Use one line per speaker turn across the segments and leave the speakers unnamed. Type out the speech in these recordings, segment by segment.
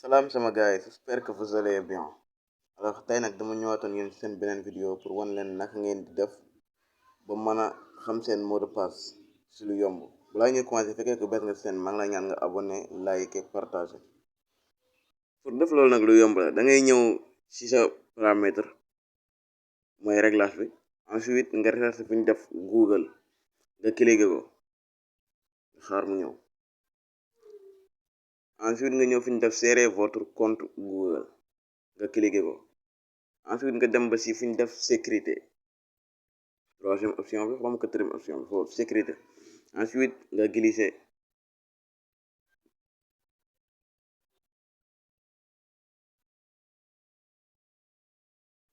Salam sama gars, j'espère que vous allez bien. Alors tey nag dama ñëwaatoon yéen seen beneen vidéo pour wan leen naka ngeen di def ba mën a xam seen mot de passe si lu yomb. Balaa ñuy commencé fekkee ko bees nga seen maa ngi lay ñaan nga abonné, like, partager. Pour def loolu nag lu yomb la da ngay ñëw ci sa paramètre mooy réglage bi. Ensuite nga recherche fi ñu def Google nga cliquer ko xaar mu ñëw. Ensuite nga ñëw fi ñu def Créer votre compte Google nga cliquer ko. Ensuite nga dem ba si fi ñu def sécurité, troisième option bi xam nga quatrième option bi foofu sécurité. Ensuite nga glisser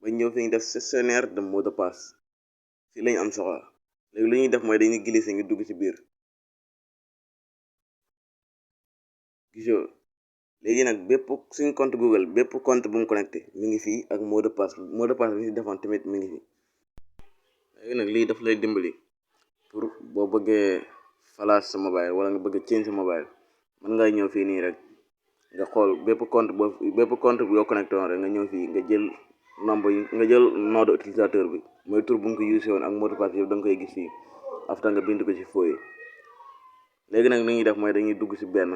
ba ñëw fi ñu def gestionnaire de mot de passe, fii lañu am soxla. Léegi lu ñuy def mooy dañuy glisser ngi dugg ci biir gisoo. Léegi nag bépp suñu compte Google bépp compte bu mu connecté mi ngi fii ak mot de passe bi ñu si defoon tamit mi ngi fi. Léegi nag lii daf lay dimbali pour boo bëggee flash sa mobile wala nga bëgg change sa mobile, mën ngay ñëw fii nii rek nga xool bépp compte bu yoo connecté woon rek nga ñëw fii nga jël nombre yi nga jël nom de utilisateur bi mooy tur bu nga ko usé woon ak mot de passe yëpp da nga koy gis fii afta nga bind ko ci fooy. Léegi nag li ñuy def mooy dañuy dugg ci benn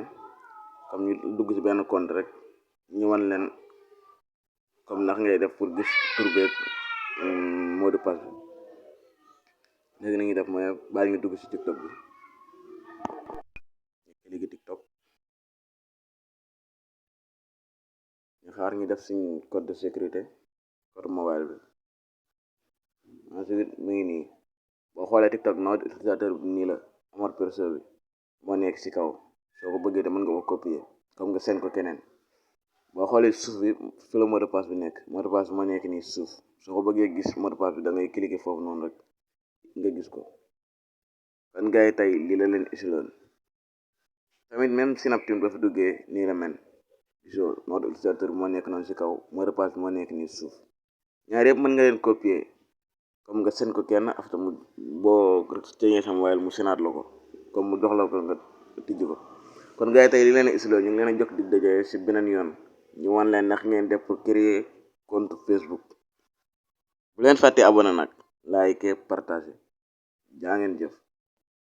comme ñu dugg ci benn compte rek ñu wan leen comme ndax ngay def pour gis tur beeg mot de passe bi. Léegi nañuy def mooy bàyyi ñu dugg ci TikTok bi léegi TikTok ñu xaar ñu def suñ code de sécurité, code mobile bi. Ensuite mu ngi nii boo xoolee TikTok nom utilisateur bi nii la, Amar perso bi moo nekk ci kaw. Soo ko bëggee de mën nga ko copier comme nga seen ko keneen. boo xoolee suuf bi fi la mot de passe bi nekk, mot de passe bi moo nekk nii suuf. soo ko bëggee gis mot de passe bi da ngay cliquer foofu noonu rek nga gis ko. kon gars yi tey lii la leen isiloon tamit même Snapchat ba fi duggee nii la mel gisoo, nom utilisateur bi moo nekk noonu ci kaw, mot de passe bi moo nekk nii suuf. ñaar yëpp mën nga leen copier comme nga seen ko kenn after mu boo teñee sa mobile mu senaat la ko comme mu jox la ko nga tijji ko. kon gars yi tey li leen isiloo ñu ngi leen a jox di dajee ci beneen yoon ñu wan leen ndax ngeen def pour créer compte Facebook. bu leen fàtte abonné nag, like, partager. jaa ngeen jëf.